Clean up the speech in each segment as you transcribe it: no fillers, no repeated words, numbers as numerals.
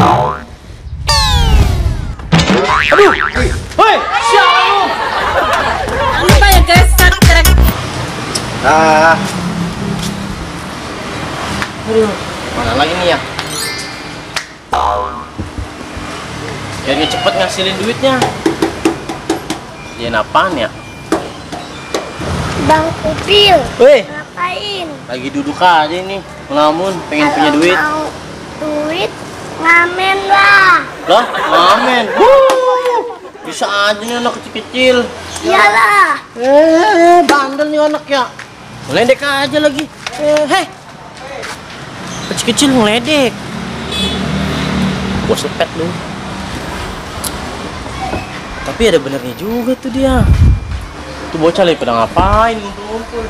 Aduh, woi, siapa lu? Apa ya guys? Ah, aduh, mana lagi nih ya? Biar cepet ngasilin duitnya. Dia apaan ya? Bang Upil, Woi, ngapain? lagi duduk aja ini, ngelamun, pengen punya Kalau duit. mau duit, ngamen lah. Lah, ngamen. Bisa aja nih anak kecil-kecil. Iyalah. Bandel nih anak ya. Ngeledek aja lagi. Hei. Kecil-kecil ngeledek. Gua sepet lu. Tapi ada benernya juga tuh dia. Tuh bocah lagi pada ngapain ngumpul-ngumpul.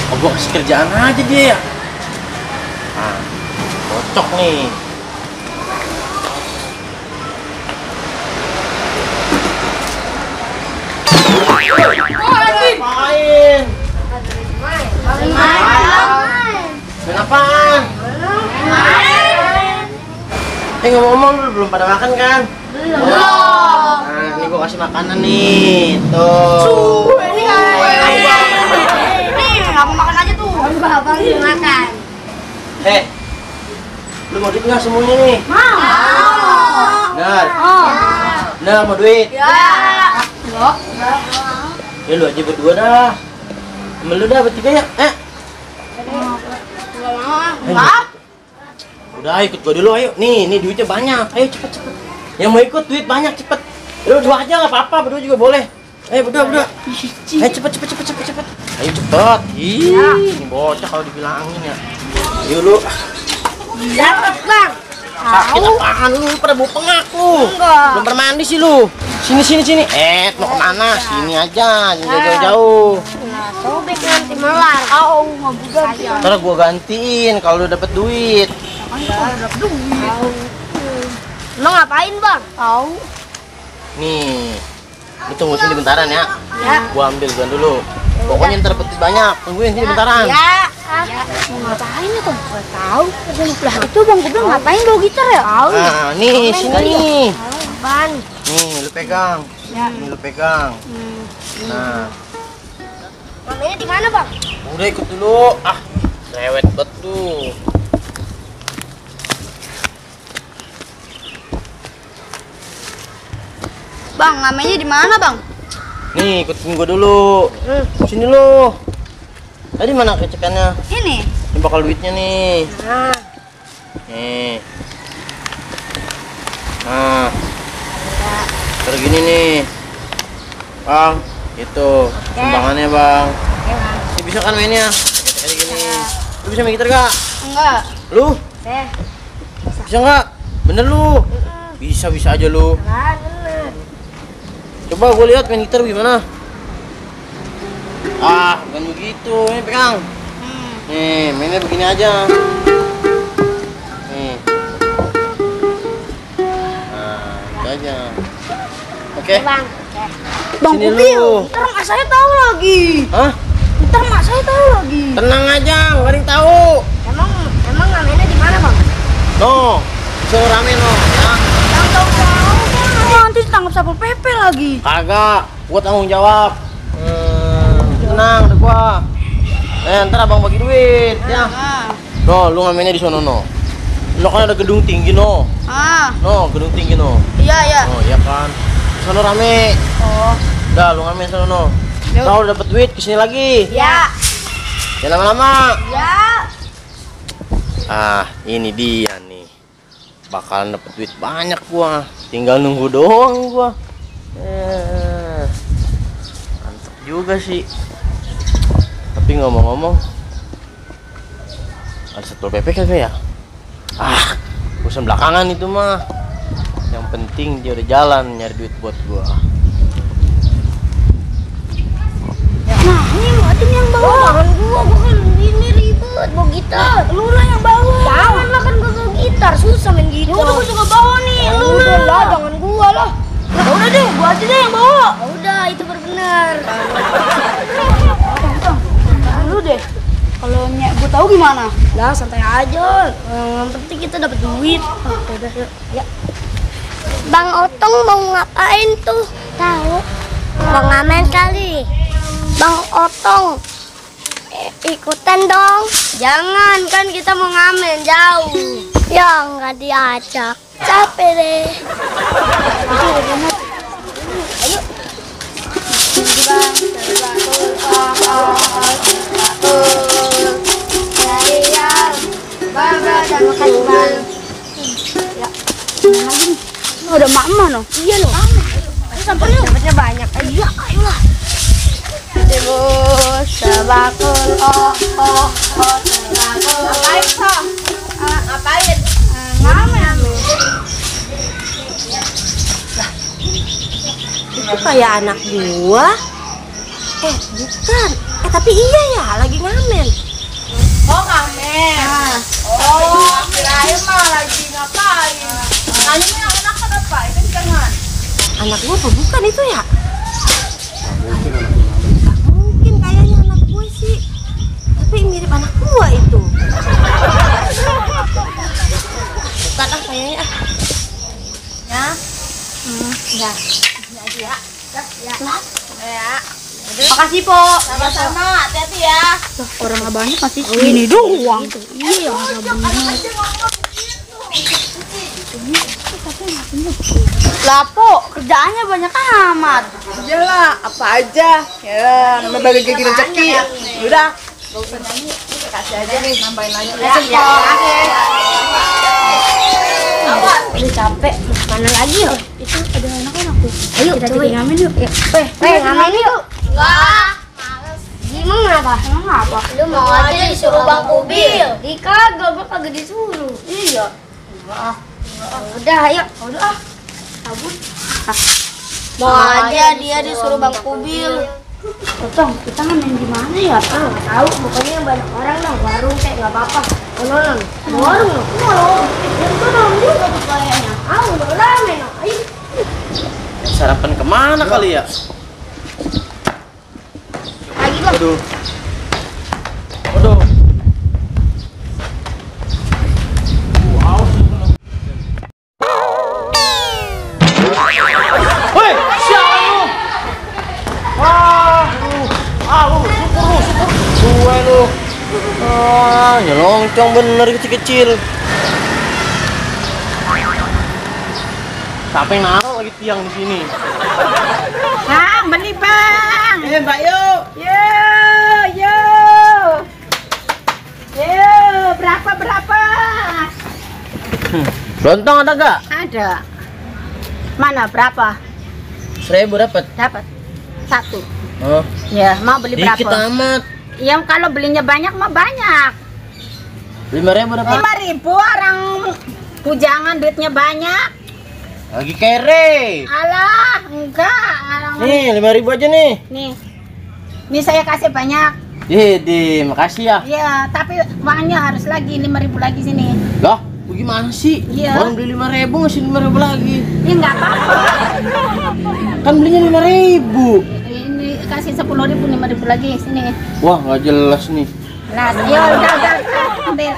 Oh, gua kasih kerjaan aja dia ya. Nah, cocok nih. Ngapain? Main apaan? Ngomong-ngomong lu belum pada makan kan? Belum. Nah, ini gua kasih makanan nih. Tuh. Nih, kamu makan aja tuh. Abang makan. Lu mau duit nggak semuanya nih? Mau. Benar. Benar mau duit? Ya. Loh. Ya lu aja berdua dah. Sama lu dah bertiga ya? Enggak. Udah ikut gua dulu ayo. Nih duitnya banyak. Ayo cepet. Yang mau ikut duit banyak cepet. Lu dua aja nggak apa-apa, berdua juga boleh. Ayo berdua. Ayo cepet. Ayo cepet. Ini bocah kalau dibilangin ya. Ayo lu. Dapat bang. Sakit apaan lu? Pada bau pengak lu. Enggak. Belum pernah mandi sih lu. Sini. Mau kemana? Sini aja, jangan jauh-jauh. Nah, sobek nanti melar. Nggak bisa. Ntar gua gantiin kalau udah dapet duit. Lo ngapain bang? Tahu. Nih, lu tunggu sini bentaran ya. Ya. Gua ambil dulu. Pokoknya ntar dapet banyak. Tungguin sini bentaran. Ya. Mau ngapain itu? Nggak tahu. Lah itu bang, gue bilang ngapain bawa gitar ya? Tahu. Nah, nih sini nih. Ban. Nih, lu pegang. Nih lu pegang. Nah, Namanya di mana bang? udah ikut dulu. Rewet betul. Bang, namanya di mana bang? Nih, ikutin gua dulu. Sini lu. Tadi mana kecekannya? Ini. Ini bakal duitnya nih. Nah. Nih. Nah. Terus gini nih. Bang, itu sumbangannya, Bang. Ini bisa kan mainnya? Kayak gini. Lu bisa main gitar gak? Enggak. Lu? Bisa nggak? Bener lu? Bisa aja lu. Bener. Coba gue lihat main gitar gimana? Bukan begitu. Ini pegang. Nih, mainnya begini aja. Nih. Nah, gitu aja. Oke. Bang. Bang Sini Kupil, lu. ntar mak saya tahu lagi. Hah? Ntar mak saya tahu lagi. Tenang aja, nggak ada yang tahu. Emang namanya di mana bang? No, suruh rame no. Ya. Yang tahu nanti ditangkap satpol PP lagi. Kagak, gua tanggung jawab. Tenang, udah gua. Ntar abang bagi duit, ya. No, lu ngamennya di sono no. Lo kan ada gedung tinggi no. No, gedung tinggi no. Iya. Oh iya kan. Di sono rame. Oh. Udah, lu ngamen sono no. Yuk. Kau udah dapet duit, kesini lagi. Ya. Jangan lama-lama. Ya. Ini dia nih. Bakalan dapet duit banyak gua. Tinggal nunggu doang gua. Mantep juga sih. Tapi ngomong-ngomong, ada satpol PP kagak ya? Urusan belakangan itu mah. Yang penting dia udah jalan nyari duit buat gua. Nah, ini lu aja yang bawa. Jangan gua kan ini ribet bawa gitar. Lu lah yang bawa. Jangan lah kan gua bawa gitar, susah main gitar. Ya udah gua juga bawa nih. Lu Udah lah, lah. jangan gua lah. Ya udah deh, gua aja deh yang bawa. Udah itu benar. Lu deh. Kalau Nyek gue tahu gimana? Lah santai aja. Yang penting kita dapat duit. Udah yuk. Ya. Bang Otong mau ngapain tuh? Tahu. Mau ngamen kali. Bang Otong. Ikutan dong. Jangan, kan kita mau ngamen jauh. Ya nggak diajak. Capek deh. Ayo. Ada mama no. Iya loh. Sampai dapatnya banyak. Ayo, ayolah. Sebut sebakul sebakul. Ngapain toh? Ngapain? Ngamen. Itu kayak anak gua. Bukan. Tapi iya ya, lagi ngamen. Oh ngamen. Oh kirain mah lagi ngapain? Nanya anak apa? Itu jangan. Anak gua apa bukan itu ya? Mungkin kayaknya anak gua sih. Tapi mirip anak gua itu. Bukan kayaknya. Ya. Ya. Ya. Ya. Makasih, Po. Sama-sama, hati-hati ya. Orang abangnya masih segini doang. Iya, Lapo, kerjaannya banyak amat. Iyalah, apa aja. Ya, nama bagi rezeki. Udah. Kasih aja nih, nambahin lagi ya. Udah capek. Mana lagi ya? Itu ada anak-anak tuh. Ayo, Kita coba. jadi ngamen yuk. Ngamen yuk. Enggak. Males. Gimana apa? Emang apa? Lu mau aja disuruh Bang Kubil. Kagak, gua kagak disuruh. Iya. Udah, ayo. Udah. Cabut. Mau aja dia disuruh Bang Kubil. Otong, kita ngamen di mana ya? Tahu, pokoknya banyak orang dong, warung kayak nggak apa-apa. Non, warung loh. Yang tuh dong juga tuh kayaknya. Udah rame dong. Ayo. Sarapan kemana kali ya? Lagi Bang. Aduh. Aduh. Woi, siapa lu? Syukur. Gue lu. Nyelongcong bener kecil-kecil. Sampai naruh lagi tiang di sini. Bang, beli bang. Mbak yuk. Yo. Berapa? Lontong ada gak? Ada. Mana berapa? 1.000 dapat. Dapat. 1. Oh, Ya, mau beli dikit berapa? amat. Ya, kalau belinya banyak mah banyak. 5.000 dapat. 5.000 orang pujangan duitnya banyak. Lagi kere. Alah, enggak. Orang Nih, 5.000 aja nih. Nih saya kasih banyak. Makasih ya. Ya, tapi uangnya harus lagi 5.000 lagi sini. Lah, gimana sih? Iya. Orang beli 5.000 ngasih 5.000 lagi. Ya enggak apa-apa. Kan belinya 5.000. Ini kasih 10.000, 5.000 lagi sini. Wah, nggak jelas nih. Nah, ya udah. Ambil.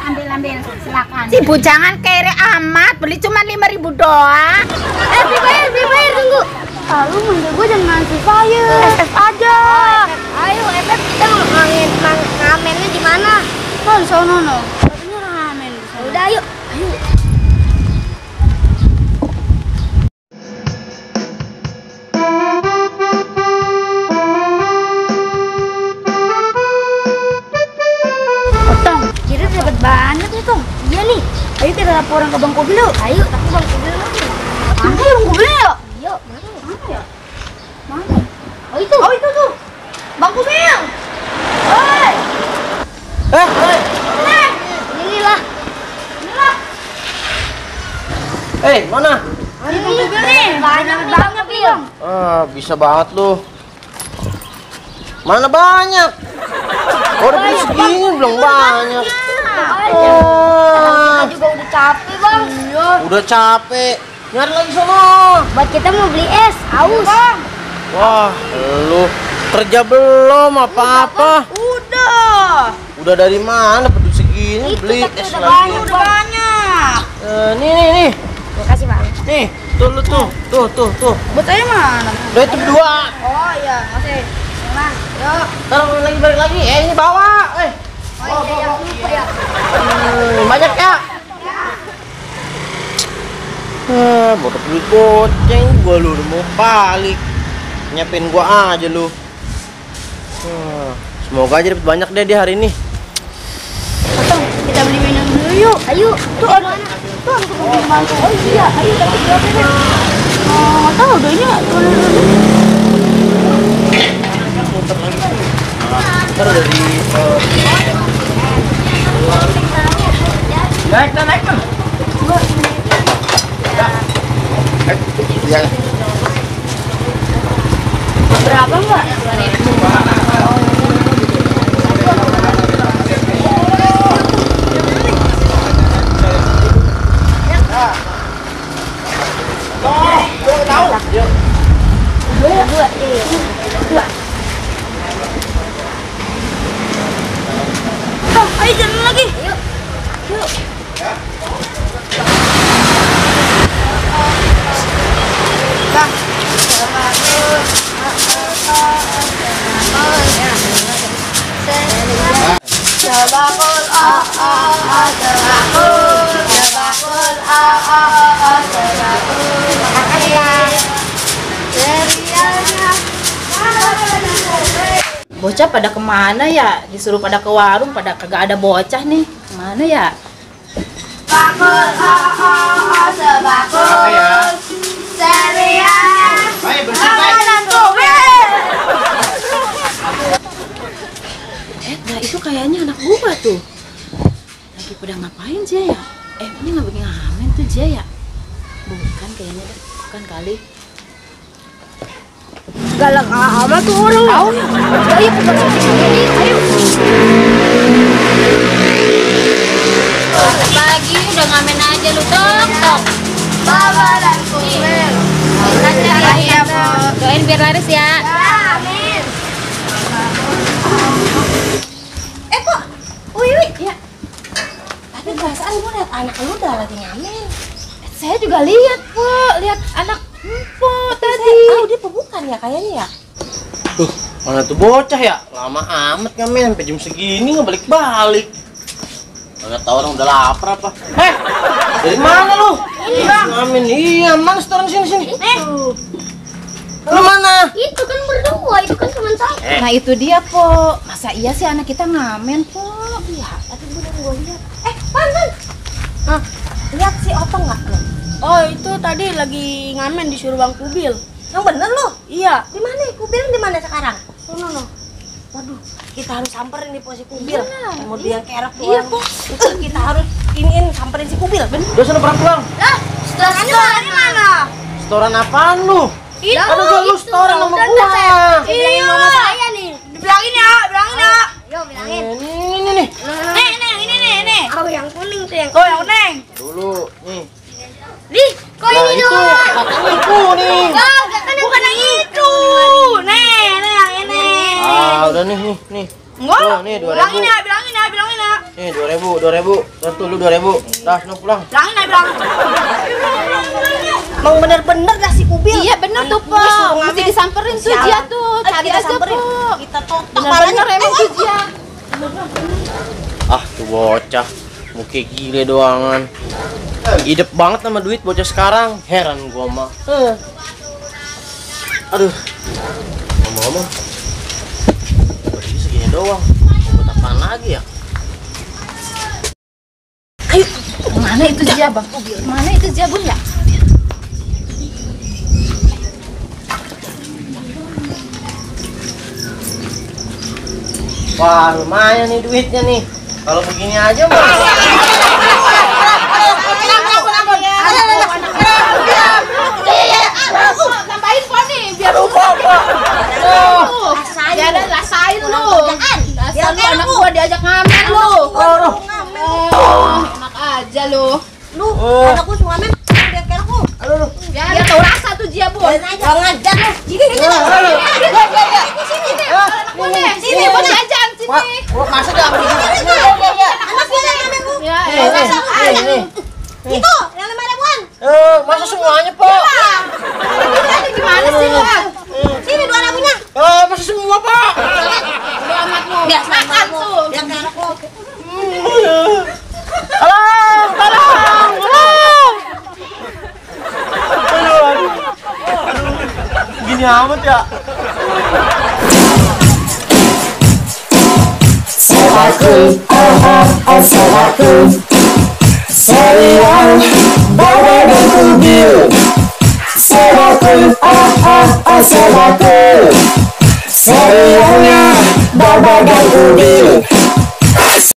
Silakan. Si bujangan kere amat, beli cuma 5.000 doang. Dibayar, tunggu. Lu manggil gue jangan ngasih saya. FF aja. Ayo, FF kita ngamennya di mana? Di sono no. Katanya orang ngamen. Udah, ayo. Otong, kira dapat banyak nih Tong. Iya nih. Ayo kita laporan ke Bang Kubil yuk. Ayo, tapi Bang Kubil lagi. Mana ya Bang Kubil ya? Yuk. Mana ya? Mana? Oh itu. Tuh. Bang Kubil. Oi. Inilah. Mana? Ini Bang Kubil nih. Banyak banget, Bil. Bisa banget lu. Mana banyak? Udah beli segini belum banyak. Kita juga udah capek, Bang. Udah capek. Nyari lagi sono. Buat kita mau beli es, haus. Wah, lu kerja belum apa-apa? Udah. Udah dari mana pedut segini beli es udah lagi. banyak. Udah banyak. Nih. Makasih, Bang. Nih, tuh lu tuh. Buat saya mana? Udah itu berdua. Oh iya, masih. Nah, yuk. Ntar balik lagi. Ini bawa. Oh iya, lupa ya. Banyak ya. Bodoh duit goceng gua lu udah mau balik. Nyiapin gua aja lu. Semoga aja dapat banyak deh di hari ini. Potong, kita beli minum dulu yuk. Ayo. Tuh ada. Tuh aku mau bantu. Oh iya, ayo tapi berapa ya? Nggak tahu deh ini. Ntar udah di naik. Ya. Berapa Mbak? Ayo jalan lagi. Yuk. Bocah pada kemana ya? Disuruh pada ke warung, pada kagak ada bocah nih. Kemana ya? Bakul, sebakul, ceria, makanan kubil. Nah itu kayaknya anak gua tuh. Lagi pada ngapain Jia ya? Ini nggak bikin ngamen tuh Jia ya? Bukan kayaknya deh, bukan kali. Galak amat tuh orang. Ayo kita sini. Ayo. Pagi udah ngamen aja lu tok. Baba dan kubil. Doain biar laris ya. Amin. Kok? Wih. Ya. Tapi perasaan gue liat anak lu udah lagi ngamen. Saya juga lihat, Po. Lihat anak Po tadi. Tahu dia bukan ya kayaknya ya. Tuh, mana tuh bocah ya? Lama amat ngamen sampai jam segini nggak balik-balik. Nggak tahu orang udah lapar apa. Dari mana lu? Ngamen. Iya, mana setoran sini. Lu mana? Itu kan berdua, itu kan teman saya. Nah itu dia, Po. Masa iya sih anak kita ngamen, Po? Iya, tapi gue lihat. Pan. Lihat si Otong nggak? Oh, itu tadi lagi ngamen disuruh Bang Kubil. Yang bener lu? Iya. Di mana? Kubil di mana sekarang? No. Waduh, kita harus samperin nih si Kubil. Mau dia kerap tuh. Iya, Po. Kita harus samperin si Kubil. Bener. Udah sana pulang. Setoran mana? Setoran apaan lu? Itu. Aduh, lu setoran sama gua. Bilangin mama saya nih. Bilangin ya. Yo, bilangin. Nih. Nih. Oh, yang kuning tuh yang. Oh, yang kuning. Dulu, nih. Kok ini itu doang? katanya kuning. Bukan yang itu. Nih, yang ini. Udah nih. Enggak. Tuh, nih 2.000. Bilangin ya. Nih 2.000. Tuh lu 2.000. Dah, sana pulang. Bilangin ya. Mau bener-bener gak si Kubil? Iya bener tuh, Po. Mesti disamperin tuh Sialan. dia tuh. Cari Kita aja, samperin. Po. Kita totok Bener-bener emang tuh dia. Tuh bocah. Muka gile doangan. Hidup banget sama duit bocah sekarang. Heran gua mah. Aduh. Ngomong-ngomong. Beli segini doang. Mau buat apaan lagi ya? Ayo. Mana itu dia, Bang? Mana itu dia, Bun ya? Wah, lumayan nih duitnya nih. Kalau begini aja mah. Tambahin Po nih, biar rasain lu. Dasar lu anak gua diajak ngamen lu. Enak aja lu. Lu, anakku suka ngamen. Dia kerap lu. Dia tahu rasa tuh dia, Bun. Jangan ngajar lu. Sini, Bun diajarin. Wah, masa jangan begini? Ya, Nih. Itu yang 5.000-an. Masa semuanya, Pak? gimana sih lu? Sini 2.000-nya. Masa semua, Pak? Biar makan tuh. Biar kerok lo. Tolong! Gini amat ya. Serial Baba dan Kubil. Serialnya Baba